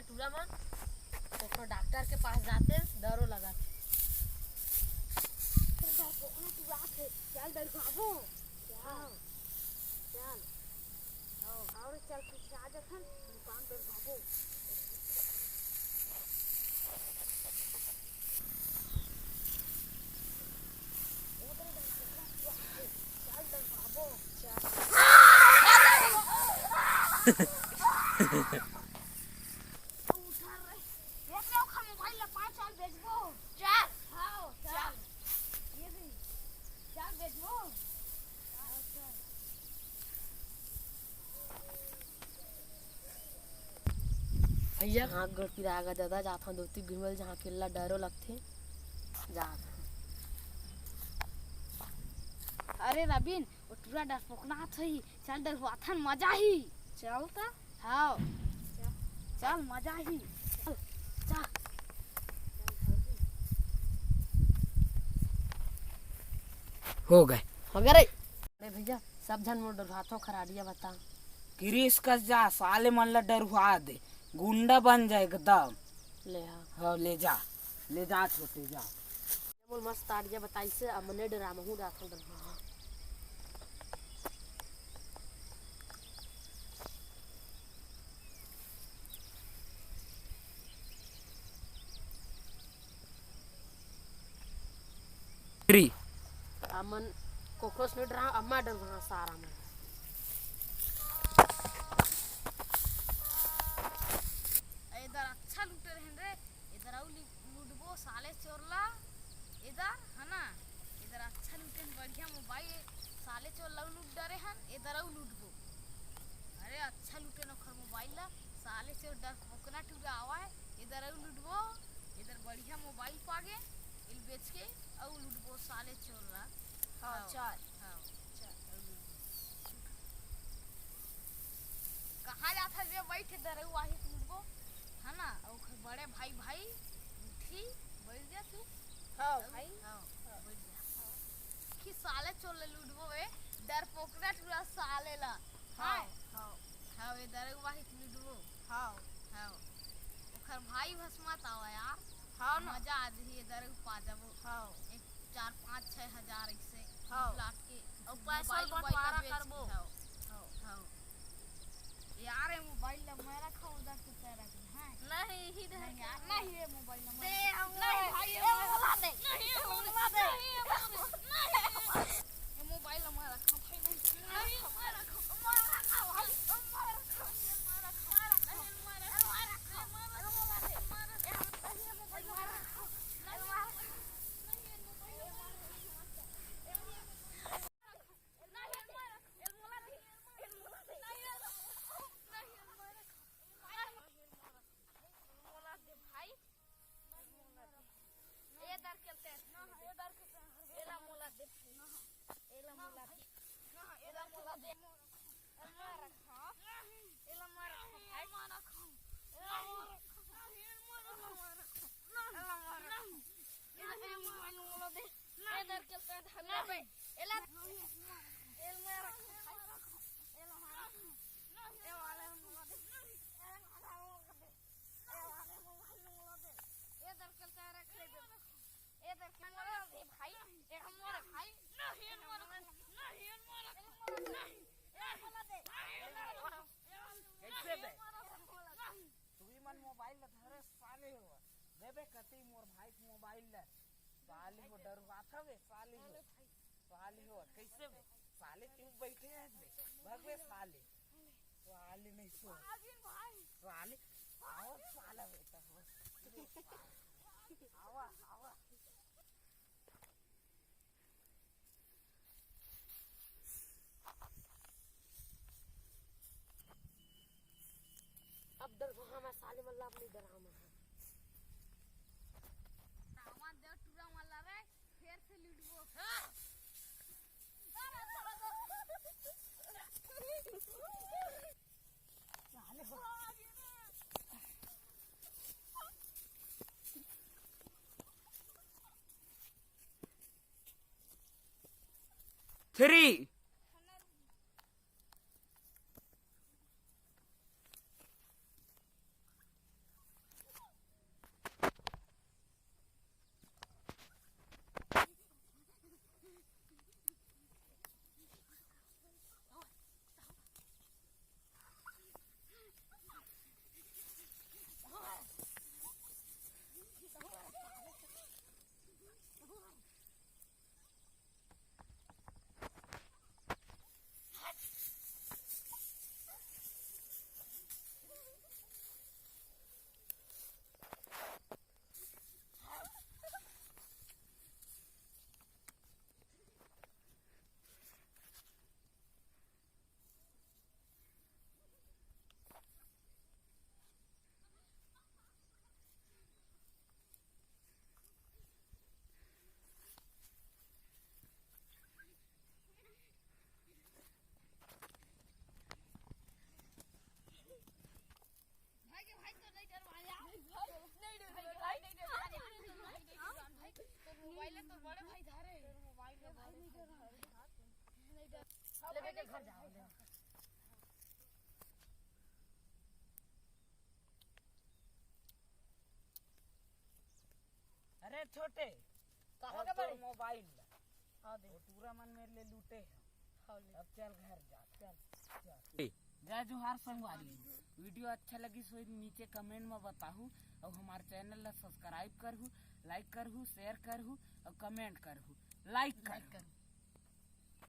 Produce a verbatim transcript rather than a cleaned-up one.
टूरा मन, कोनो डॉक्टर के पास जाते, डरो लगत हे। डरपोकना टूरा आथे, चल डरवाबो। चल, चल। और चल पीछे आ जाथन, दुकान डरवाबो। भैया, हाथ गोड़ पिरा गे दादा, जाथन धोती गुरमल, जहाँ केल्ला डरो लगथे, जाथन। अरे रबिन, वो टूरा डरपोकना आथे, चल डरवाथन, मजा ही। चल त। हाँ। चल, मजा ही। चल, चल। हो गे। हो गे रे। अरे भैया, सब झन मोर डरवाथो खराड़िया बता। किरिस कस जा, साले मन ला डरवा दे, गुंडा बन जा एकदम। ले हाँ। हाँ, ले जा, ले जा छोटे, जा। मोर मस्त आइडिया बताइस, अब मने डरामहू राखन डरमहू। फ्री। अमन कोकरोच नहीं डरा, अम्मा डर वहाँ सारा मन। इधर अच्छा लूटे रहन रे, इधर आऊ लि- लूटबो साले चोर ला। इधर है ना, इधर अच्छा लूटेन, बढ़िया मोबाइल, साले चोर ला लूट डरे हन, इधर आऊ लूटबो। अरे अच्छा लूटेन ओखर मोबाइल ला, साले चोर डरपोकना टूरा आवा है, इधर आऊ लूटबो। इधर बढ़िया मोबाइल पागे, इल बेच के आऊ लूटबो साले चोर ला। हाँ, हाँ, चल। हाँ, चल, आऊ लूटबो। कहाँ जात हस बे? बैठ, इधर आऊ, आही लूटबो, है ना? अउ ओखर बड़े भाई, भाई उठी, बैठ जा तू। हाँ, भाई। हाँ, बैठ जा। कि साले चोर ले लूटबो बे, डरपोकना टूरा साले ला। हाँ, हाँ। हाँ, हाँ, ये दरगवाही लूटबो। हाँ। हाँ। ओखर भाई भस मत आवा यार। हाँ ना। मजा आ जही, ये दरग पा जाबो। हाँ। एक चार, पाँच, छह हजार ऐसे हाँ। लाख के अउ पैसा मोबाइल, मोबाइल बंटवारा बेच के, करबो। हाँ, हाँ। यार, ये मोबाइल ला मैं रखा, उधर से तेरा रख, हाँ। नहीं, इधर नहीं यार, नहीं, ये मोबाइल ला मैं दे, रखा। हम नहीं भाई, ये मोबाइल ला दे। नहीं, ये मोबाइल ला दे। नहीं, ये मोबाइल ला दे। ये मोबाइल ला मैं रखा, भाई, नहीं। नहीं, मैं रखा, मैं रखा, भाई, मैं रखा, मैं रखा, मैं रखा, मैं रखा, मैं रखा, मैं रखा। कैसे बे? तुही मन मोबाइल ल धरे साले हो। देबे कती मोर भाई के मोबाइल ल। साले हो, डरवात हवे साले हो। साले हो, कैसे बे? साले चुप बैठे है बे। भग बे साले। साले नहीं सो। साले, आओ साला बेटा हो। आवा, आवा। अब डर वहाँ मैं साले मल्ला अपनी डरामा है। रावण देव टूरा मल्ला रे, फिर से लूटबो। थ्री। पहले तो बड़े भाई धारे। मोबाइल के बारे में। नहीं डर। ले बेटे घर जा, ले। अरे छोटे, कहाँ और का तोर बड़े? मोबाइल ला। हाँ दे। वो टूरा मन मेर ले लूटे हैं। हाँ ले। अब चल घर जा। चल। चल। जय जोहार संगवारी, वीडियो अच्छा लगिस होही नीचे कमेंट में बताहू, और हमारे चैनल ला सब्सक्राइब करहू, लाइक करहू, शेयर करहू और कमेंट करहू, लाइक लाइक करहू। करहू।